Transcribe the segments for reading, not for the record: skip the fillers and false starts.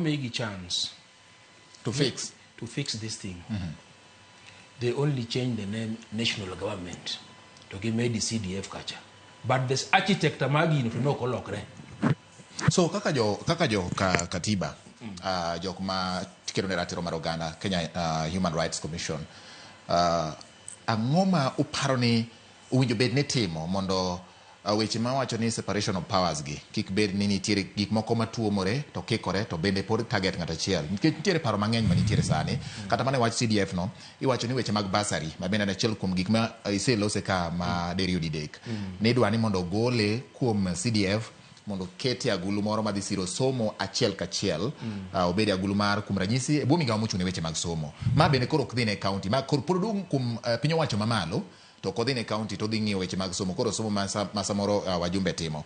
Nomigi chance to fix to fix this thing. They only change the name national government to gimedi CDF kacha, but this architecture mar gino to nok olokre. So kaka jo katiba, jok ma kedo ne ratiro mar oganda, Kenya Human Rights Commission, ang'o ma uparo ni owinjo bed ni timo mondo weche ma wacho ni separation of powers gi kik bed ni nitiere gik moko matuomore to kikore to bende pod target ng'at achiel? Nikech nitiere paro mang'eny manitiere sani, kata mana e wach CDF no, iwacho ni weche mag bursary, ma bende en achiel kuom gik ma iselose ka ma deri odidek, ni idwa ni mondo ogole kuom CDF mondo okete agulu moro madhi siro somo achiel kachiel, obed e agulu mar, kuom ranyisi, e bwo migawo mochung' ne weche mag somo, ma bende koro ok dhi ne county, ma koro pod odong' kuom piny owacho mamalo, to ok odhi ne county to odhi ng'iyo weche mag somo. Koro somo ma samoro wajumbe timo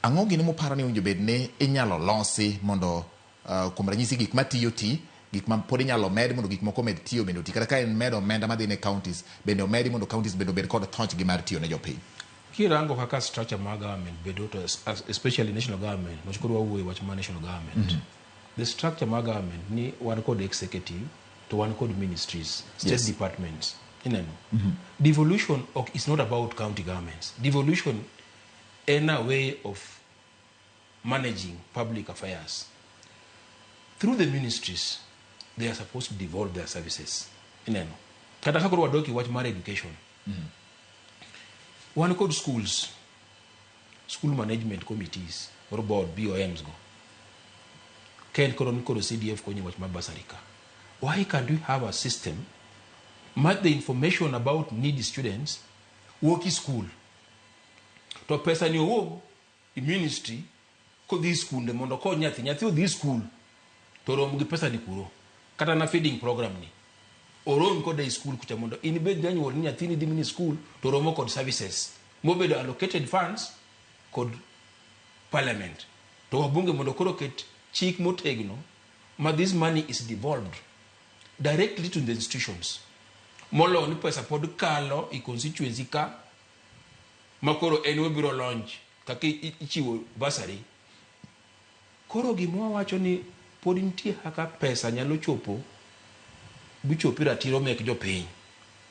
ang'o gini muparo ni owinjo bed ni inyalo losi mondo, kuom ranyisi, gik matiyo ti, gik ma pod inyalo med mondo gik moko omed tiyo bende oti, kata ka en medo omenda madhi ne counties bende omedi mondo counties bende obed kod thochgi mar tiyo ne jopiny? Kirango kaka structure mar government bedo, to especially national government, nikech koro wawuoyo wach mar national government, the structure mar government ni wan kod executive to wan kod ministries, state departments. Ineno, devolution ok is not about county governments. Devolution en a way of managing public affairs through the ministries. They are supposed to devolve their services. Ineno, kata ka koro wadok e wach mar education, wan kod schools, school management committees or board, BOMs go. Ken koro ni koro CDF konyo wach mar bursary ka, why can't we have a system ma the information about needy students wuok e school to pesa ni owuog e ministry kodhi e skunde mondo okony nyathi, nyathi odhi e school to rom gi pesa ni kuro? Kata na feeding program ni orom kode e school kucha mondo in ibed janyuol ni nyathini dhi mini school to romo kod services mobedo allocated funds kod parliament to wabunge mondo koro ket chik motegno ma this money is devolved directly to the institutions, moloyo ni pesa pod kalo e constituency ka ma koro en wabiro launch kaka ichiwo bursary. Koro gima wawacho ni pod nitie kaka pesa nyalo chopo bichopi ratiro mek jopiny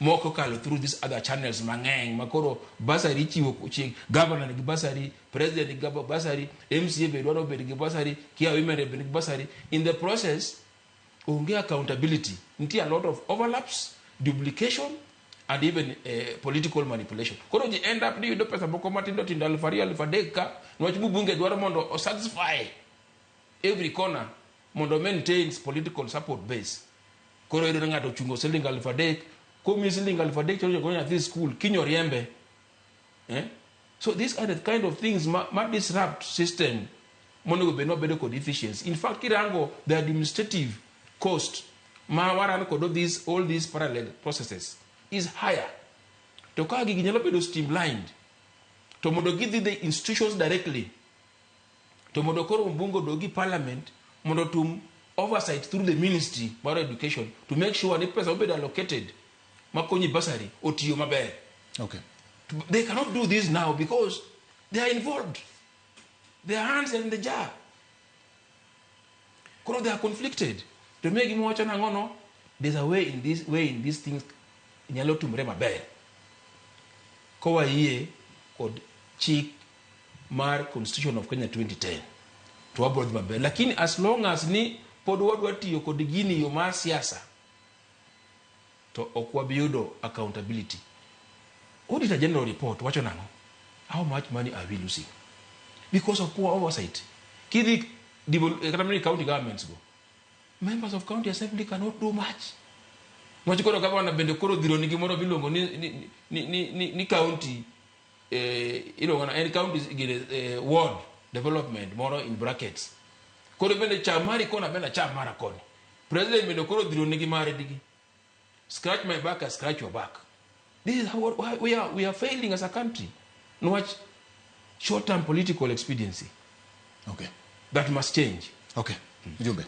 moko kalo through these other channels mang'eny ma koro bursary ichiwo chieng governor nigi bursary, president nigi bursary, MCA be dwaro bedo gi bursary, kia women be nigi bursary. In the process onge accountability, nitie a lot of overlaps, duplication and even political manipulation. Koro ji end up ni yudo pesa moko matindo tindo, 2,000, 3,000 ka niwach mbunge dwaro mondo o satisfy every corner mondo maintains political support base. Koro yudo ni ng'ato ochungo siling 3,000, komiyi siling 3,000 to go nyathi school kiny oriembe, eh? So these are the kind of things ma disrupt system monego bed ni wabedo kod efficiency. In fact, kirango the administrative cost ma waran kod these all these parallel processes is higher, to ka gigi nyalo bedo streamlined to mondo gidhi the institutions directly, to mondo koro mbunge odogi parliament mondo tum oversight through the ministry mar education to make sure ni pesa mobedo allocated makonyi bursary otiyo maber. They cannot do this now because they are involved, their hands are in the jar. Koro they are conflicted. To me gima wacho nang'o no, there's a way in this way in these things nyalo tumre maber kowayie kod chik mar Constitution of Kenya 2010 to wabro dhi maber, lakini as long as ni pod wadwa tiyo kod gini yo mar siasa to ok wabi yudo accountability. Auditor General report wacho nang'o? How much money are we losing because of poor oversight? Kidhi kata mana county governments go, members of county assembly cannot do much. Nwach koro gavana bende koro dhiro nigi moro miluongo ni county, iluongo na en county gine, ward development moro in brackets. Koro bende cham mari kona bende cham mara koni. President bende koro dhiro nigi mare digi scratch my back, I scratch your back. This is how why we are failing as a country, nwach short term political expediency. That must change. Okay. Mjumbe.